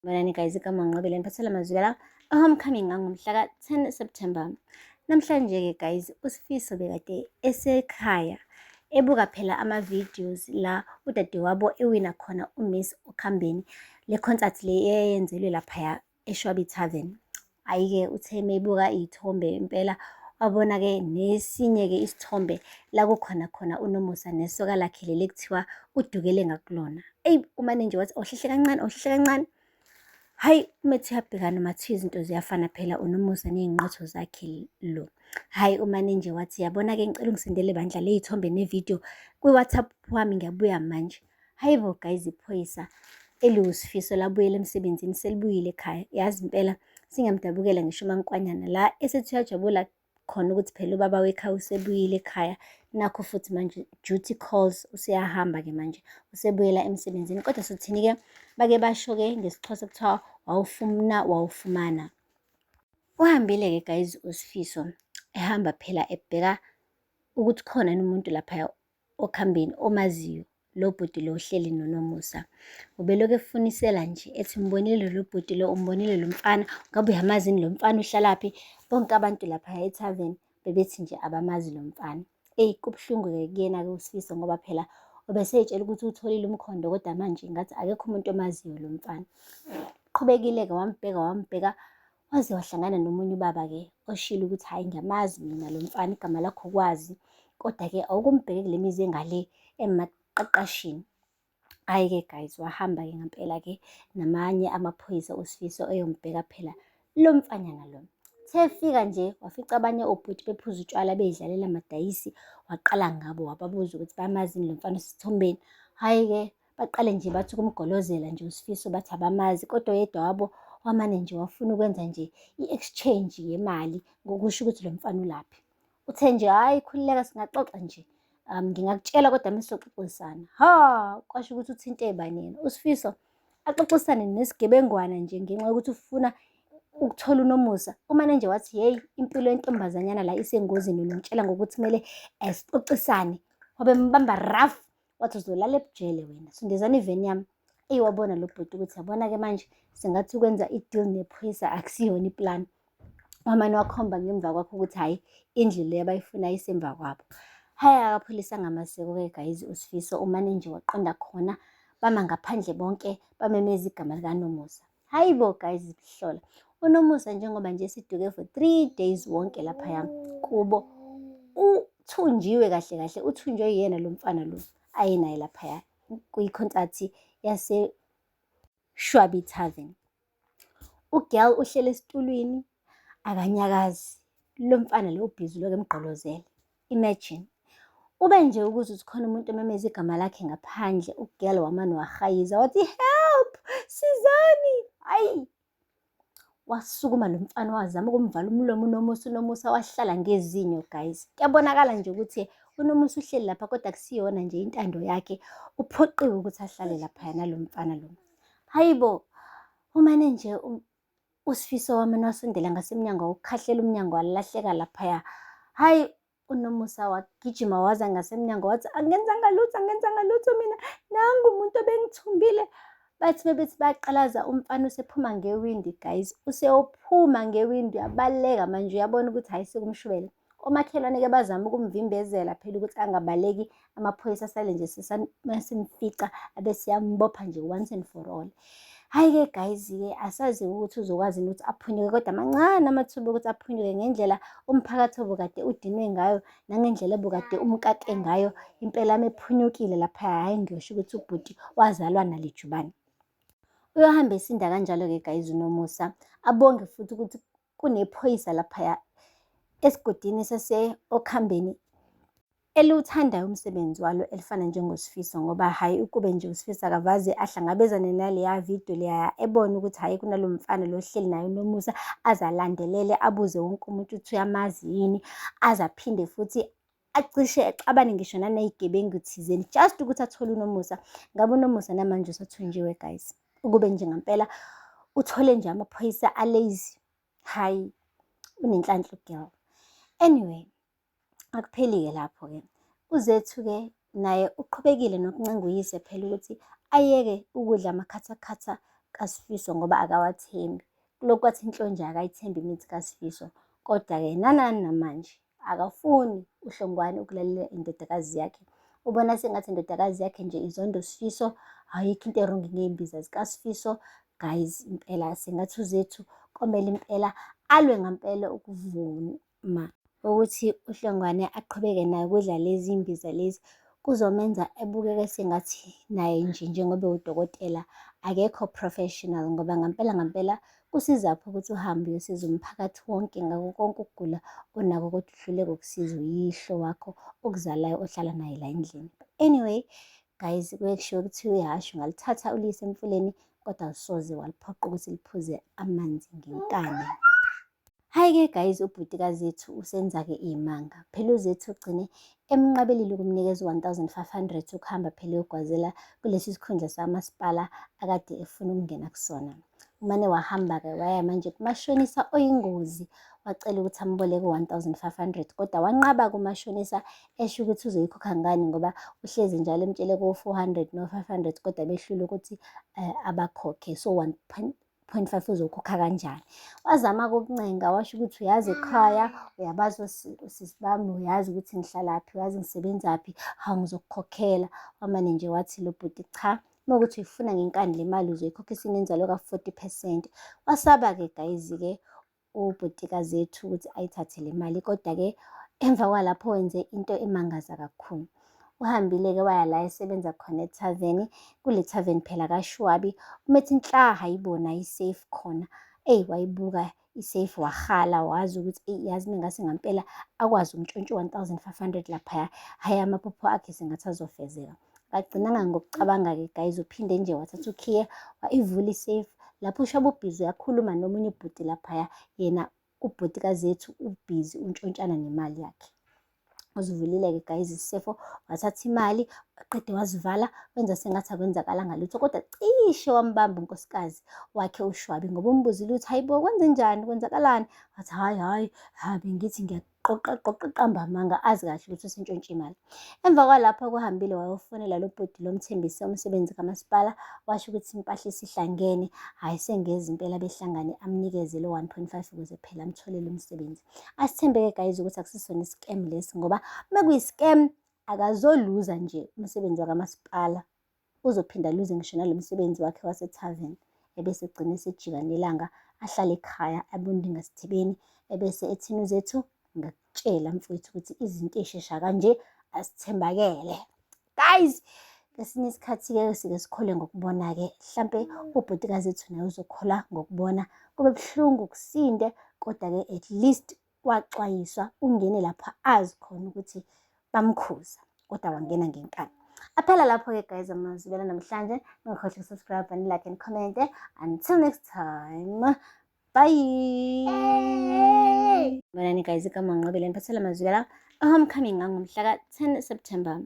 Sanibonani guys, igama Nqobile niphathela amazwi la homecoming ngangomhla ka-10 September. Namhlanje-ke guys, uSifiso bekade esekhaya ebuka phela ama-videos la udadewabo ewina khona uMiss Okhambeni le concert le eyenzelwe laphaya eShwabi Tavern. Hhayi-ke uthe mebuka iy'thombe impela wabona-ke nesinye-ke isithombe la kukhona khona uNomusa nesoka lakhe leli ekuthiwa udukele ngakulona. Eyi umane nje wathi awuhlehle kancane, awuhlehle kancane. Hhayi uma ethi uyabheka noma kuthiwa izinto ziyafana phela uNomusa ney'nqotho zakhe lo. Hhayi umane nje wathi yabona-ke ngicela ungisendele bandla le y'thombe nevidiyo kwi-WhatsApp wami ngiyabuya manje. Hhayi bo guys iphoyisa eliwuSifiso labuyela emsebenzini selibuyile ekhaya. Yazi impela singamdabukela ngisho uMankwanyana la esethi uyajabula khona ukuthi phela ubaba wekhaya usebuyile ekhaya. Nakho futhi manje duty calls useyahamba-ke manje usebuyela emsebenzini. Kodwa sothini-ke bake basho-ke ngesiXhosa kuthiwa wawufuna wawufumana. Uhambile-ke guys uSifiso ehamba phela ebheka ukuthi khona yini umuntu laphaya okhambeni omaziyo lo bhuti lo ohleli noNomusa. Ubelokhu efunisela nje ethi umbonile lo bhuti lo, umbonile lo mfana, ngabe uyamazi yini lo mfana uhlalaphi? Bonke abantu laphaya ethaveni bebethi nje abamazi lo mfana. Eyi kubuhlungu-ke kuyena-ke uSifiso ngoba phela ubesey'tshela ukuthi uwutholile umkhondo kodwa manje ngathi akekho umuntu omaziyo lo mfana. Qhubekile-ke wambheka wambheka Waze wahlangana nomunye ubaba-ke oshilo ukuthi hhayi ngiyamazi mina lo mfana igama lakho ukwazi, kodwa-ke awukumbheke kule mizi engale emaqaqashini. Hhayi-ke guys, wahamba-ke ngempela-ke namanye amaphoyisa uSifiso eyombheka phela lo mfanyana lo. Uthe efika nje wafica abanye obhuti bephuza utshwala bey'dlalela amadayisi, waqala ngabo wababuza ukuthi bamazi yini lo mfana osesithombeni. Hhayi-ke Baqale nje bathi ukumgolozela nje uSifiso bathi abamazi kodwa oyedwa wabo wamane nje wafuna ukwenza nje i-exchange yemali ngokusho ukuthi lo mfana ulaphi. Uthe nje hhayi khululeka singaxoxa nje ngingakutshela kodwa mesizoxoxisana. Ha, kwasho ukuthi uthinte bani yena. USifiso axoxisane nesigebengwana nje ngenxa yokuthi ufuna ukuthola uNomusa. Umane nje wathi yeyi impilo yentombazanyana la isengozini ungitshela ngokuthi kumele sixoxisane. Wabe mbamba rough wathi uzolala ebujele wena sondezana iveni yami eyi wabona lo bhuti ukuthi yabona-ke manje sengathi ukwenza i-deal nephoyisa akusiyona iplani wamane wakhomba ngemva kwakho ukuthi hhayi indlu le abayifunayo isemva kwabo hhayi akapholisanga amaseko-ke guys uSifiso umane nje waqonda khona bama ngaphandle bonke bamemeza igama likaNomusa Hayi bo guys hlola. UNomusa njengoba nje siduke for 3 days wonke laphaya kubo uthunjiwe kahle kahle uthunjwe yena lo mfana lo ayenaye laphaya kwikhonsathi yase Shwabi Tavern. Ugirl uhlele esitulwini akanyakazi. Lo mfana lo ubhizi lokho emgqolozele. Imagine. Ube nje ukuze ukuthi khona umuntu ememeza igama lakhe ngaphandle, ugirl wamane wahayiza wathi help, sizani. Ayi. Wasukuma lo mfana wazama ukumvala umlomo uNomusa, uNomusa wahlala ngezinyo guys. Kuyabonakala nje ukuthi uNomusa uhleli lapha kodwa kusiyona nje intando yakhe. Uphoqiwe ukuthi ahlale laphaya nalo mfana lo. Hayibo, umane nje uSifiso wamane wasondela ngasemnyango wawukhahlela umnyango walahleka laphaya. Hhayi uNomusa wagijima waza ngasemnyango wathi angenzanga lutho, angenzanga lutho mina, nangu umuntu obengithumbile. Bathi bebethi bayaqalaza umfana usephuma ngewindi guys, useyophuma ngewindi uyabaleka manje uyabona ukuthi hhayi sekumshubele. Omakhelwane-ke bazama ukumvimbezela phela ukuthi angabaleki, amaphoyisa asale nje masimfica abese yambopha nje once and for all. Hhayi-ke guys-ke asazi ukuthi uzokwazi yini ukuthi aphunyuke kodwa mancane amathuba okuthi aphunyuke ngendlela umphakathi obukade udinwe ngayo nangendlela obukade umkake ngayo impela mephunyukile laphaya hhayi ngiyosho ukuthi ubhuti wazalwa nalijubane. Uyohamba esinda kanjalo-ke guys uNomusa abonge futhi ukuthi kunephoyisa laphaya esigodini sase-Okhambeni eliwuthandayo umsebenzi walo elifana njengoSifiso ngoba hhayi ukube nje uSifiso akavaze ahlangabezane naleya video leya ebone ukuthi hhayi kunalo mfana lo ohleli naye uNomusa aze alandelele abuze wonke umuntu ukuthi uyamazi yini aze aphinde futhi acishe exabane ngisho naney'gebengu thizeni just ukuthi athole uNomusa. Ngabe uNomusa namanje usathunjiwe guys. Ukube nje ngampela uthole nje amaphoyisa alazy. Hhayi, unenhlanhla girl. Anyway, akupheli-ke lapho-ke. UZethu-ke naye uqhubekile nokuncenga uyise phela ukuthi ayeke ukudla amakhathakhatha kaSifiso ngoba akawathembi. Kulokhu kwathi inhlonje akayithembi imithi kaSifiso. Kodwa-ke nanani namanje akafuni uHlongwane ukulalela indodakazi yakhe. Ubona sengathi indodakazi yakhe nje izonda uSifiso, ayikho into erongi ngey'mbiza zikaSifiso. Guys, impela sengathi uZethu komele impela alwe ngampela ukuvuma ukuthi uHlongwane aqhubeke naye ukudla lezi mbiza lezi kuzomenza ebukeke sengathi naye nje njengoba ewudokotela akekho professional ngoba ngampela ngampela kusizaphi ukuthi uhambe uyosiza umphakathi wonke ngako konke ukugula onako kodwa uhluleke ukusiza uyihlo wakho okuzalayo ohlala naye la endlini. But anyway, guys, kuye kushiwo kuthiwa ihhashi ungalithatha uliyise emfuleni kodwa awusoze waliphoqa ukuthi liphuze amanzi ngenkani. Hhayi-ke guys, ubhuti kaZethu usenza-ke iy'manga. Phela uZethu ugcine emnqabelile ukumnikeza u-1500 ukuhamba phela eyogwazela kulesi sikhundla sikamasipala akade efuna ukungena kusona. Umane wahamba-ke waya manje kumashonisa oyingozi wacela ukuthi amboleke u-1500 kodwa wanqaba kumashonisa esho ukuthi uzoyikhokha ngani ngoba uhlezi njalo emtshele ko-400 no-500 kodwa behlule ukuthi abakhokhe so 1.5 uzokhokha kanjani. Wazama ukuncenga washo ukuthi uyazi ekhaya, uyabazi osisi bami, uyazi ukuthi ngihlalaphi, uyazi ngisebenzaphi, hawu ngizokukhokhela. Wamane nje wathi lo bhuti cha, uma ukuthi uyifuna ngenkani le mali uzoyikhokha isinenzalo ka-40 percent. Wasaba-ke guys-ke ubhuti kaZethu ukuthi ayithathe le mali kodwa-ke emva kwalapho wenze into emangaza kakhulu. Uhambile-ke waya la esebenza khona ethaveni, kule thaveni phela kaShwabi, umethi nhla ayibona i-safe khona. Eyi wayibuka i-safe wahala wazi ukuthi eyi yazi mengase ngampela akwazi ukuntshontsha u-1500 laphaya, hhayi amaphupho akhe sengathi azofezeka. Akagcinanga ngokucabanga-ke guys, uphinde nje wathatha ukhiye wayivula i-safe. Lapho ushaba ubhizi uyakhuluma nomunye ubhuti laphaya, yena ubhuti kaZethu ubhizi untshontshana nemali yakhe. Uzivulile-ke guys isisefo, wathatha imali waqede wazivala, wenza sengathi akwenzakalanga lutho, kodwa cishe wambamba unkosikazi wakhe uShwabi ngoba umbuzile ukuthi hayibo kwenzenjani, kwenzakalani? Wathi hhayi hhayi, hha bengithi qoqa qoqa qamba amanga azi kahle ukuthi usentshontshe imali. Emva kwalapho kuhambile wayofonela lo bhuti lomthembise umsebenzi kamasipala washo ukuthi impahla isihlangene, hhayi sengeza impela behlangane amnikeze lo 1.5 ukuze phela amtholele umsebenzi. Asithembeke guys ukuthi akusisona i-scam lesi ngoba uma kuyi-scam akazoluza nje umsebenzi wakamasipala Uzophinda aluze ngisho nalo msebenzi wakhe wasethaveni ebese egcina esejika nelanga ahlale ekhaya abonde ngasithebeni ebese ethini uZethu ngakutshela mfowethu ukuthi izinto ey'shesha kanje azithembakele. Guys, kesinye isikhathi-ke sike sikholwe ngokubona-ke hlampe ubhuti kaZethu naye uzokholwa ngokubona kube buhlungu kusinde kodwa-ke at least waxwayiswa ungene lapho azi khona ukuthi bamkhuza kodwa wangena ngenkani. Aphela lapho-ke guys amazwibela namhlanje. Ningakhohlwa ukusubscribe and like and comment. Until next time. Bye. Bonani guys igama Nqobile niphathela amazwibela homecoming ngangomhla ka-10 September.